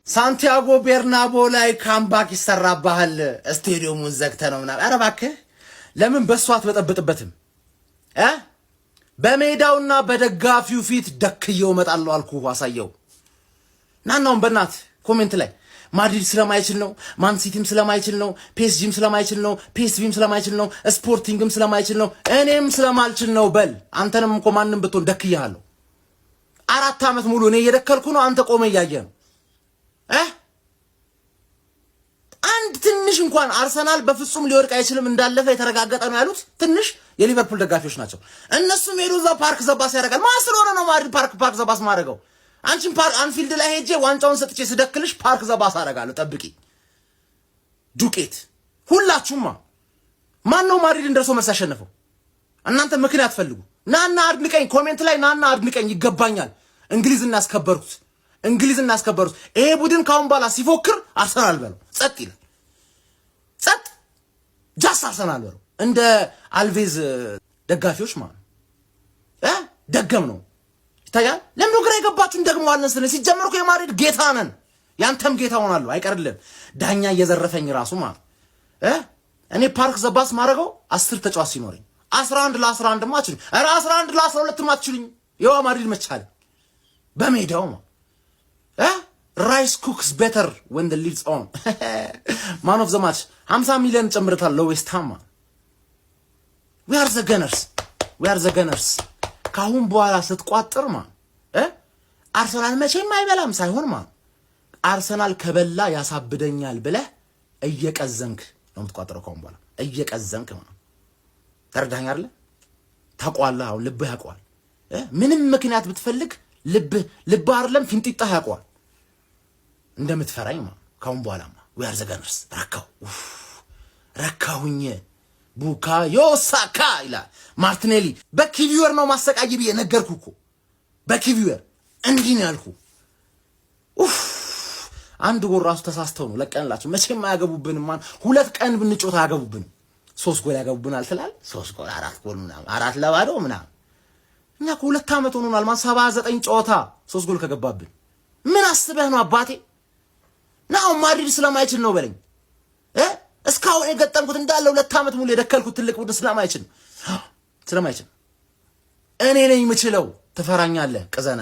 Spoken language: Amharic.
ሳንቲያጎ ቤርናቦ ላይ comeback ይሰራባሃል። ስቴዲየሙን ዘግተ ነው ምናምን። ኧረ እባክህ ለምን በእሱ አትበጠብጥበትም እ? በሜዳውና በደጋፊው ፊት ደክየው እመጣለሁ አልኩህ። አሳየው። ናናውን በእናትህ comment ላይ ማድሪድ ስለማይችል ነው፣ ማንሲቲም ስለማይችል ነው፣ ፒኤስጂም ስለማይችል ነው፣ ፒኤስቪም ስለማይችል ነው፣ ስፖርቲንግም ስለማይችል ነው፣ እኔም ስለማልችል ነው በል። አንተንም እኮ ማንም ብትሆን ደክያለሁ። 4 ዓመት ሙሉ እኔ እየደከልኩ ነው፣ አንተ ቆመ እያየ ነው እ። አንድ ትንሽ እንኳን አርሰናል በፍጹም ሊወድቅ አይችልም እንዳለፈ የተረጋገጠ ነው ያሉት ትንሽ የሊቨርፑል ደጋፊዎች ናቸው። እነሱም ሄዱ እዛ park the bus ያደርጋል። ማን ስለሆነ ነው ማድሪድ park the bus ማድረገው? አንቺን ፓርክ አንፊልድ ላይ ሄጄ ዋንጫውን ሰጥቼ ስደክልሽ park the bus አደርጋለሁ። ጠብቂ ዱቄት። ሁላችሁማ ማን ነው ማድሪድን ደርሶ መልስ ያሸነፈው? እናንተ ምክንያት ፈልጉ። ናና አድንቀኝ፣ comment ላይ ናና አድንቀኝ፣ ይገባኛል። እንግሊዝ እናስከበርኩት፣ እንግሊዝ እናስከበሩት። ይሄ ቡድን ካሁን በኋላ ሲፎክር አርሰናል በለው፣ ጸጥ ይላል። ጸጥ፣ just አርሰናል በለው። እንደ አልቬዝ ደጋፊዎች ማለት እ ደገም ነው ይታያል። ለምን ግራ የገባችሁ? እንደግመዋለን ስለ ሲጀመር እኮ የማድሪድ ጌታ ነን። ያንተም ጌታ ሆናለሁ፣ አይቀርልም። ዳኛ እየዘረፈኝ ራሱ ማለት እ። እኔ park the bus ማድረገው 10 ተጫዋች ሲኖረኝ 11 ለ11 ማችሉኝ፣ ኧረ 11 ለ12 ማችሉኝ። የዋ ማድሪድ መቻለ በሜዳው እ። Rice cooks better when the lid's on። Man of the match 50 ሚሊዮን ጨምርታል ለዌስትሃም። We are the Gunners, we are the Gunners። ካሁን በኋላ ስትቋጥር ማ እ አርሰናል መቼም አይበላም ሳይሆን ማ አርሰናል ከበላ ያሳብደኛል ብለህ እየቀዘንክ ነው የምትቋጥረው። ካሁን በኋላ እየቀዘንክ ማ ተረዳኸኝ አይደለ? ታውቀዋለህ። አሁን ልብህ ያውቀዋል። ምንም ምክንያት ብትፈልግ ልብህ፣ ልብህ አይደለም ፊንጢጣህ ያውቀዋል እንደምትፈራኝ ማ። ካሁን በኋላማ we are the Gunners። ረካው ረካሁኝ። ቡካዮ ሳካ ይላል ማርቲኔሊ። በኪቪወር ነው ማሰቃይ ብዬ ነገርኩ እኮ፣ በኪቪወር እንዲህ ነው ያልኩ። ኡፍ፣ አንድ ጎል ራሱ ተሳስተው ነው ለቀንላቸው። መቼም አያገቡብንም። ማን 2 ቀን ብንጮት አያገቡብንም። ሶስት ጎል ያገቡብናል ትላል። ሶስት ጎል፣ አራት ጎል ምናምን፣ 4-0 ምናምን። እኛ እኮ 2 ዓመት ሆኖናል። ማን 79 ጨዋታ ሶስት ጎል ከገባብን ምን አስበህ ነው አባቴ? ናው ማድሪድ ስለማይችል ነው በለኝ እ። እስካሁን የገጠምኩት እንዳለ 2 ዓመት ሙሉ የደከልኩት ትልቅ ቡድን ስለማይችል፣ ስለማይችል እኔ ነኝ የምችለው። ትፈራኛለህ ቅዘና።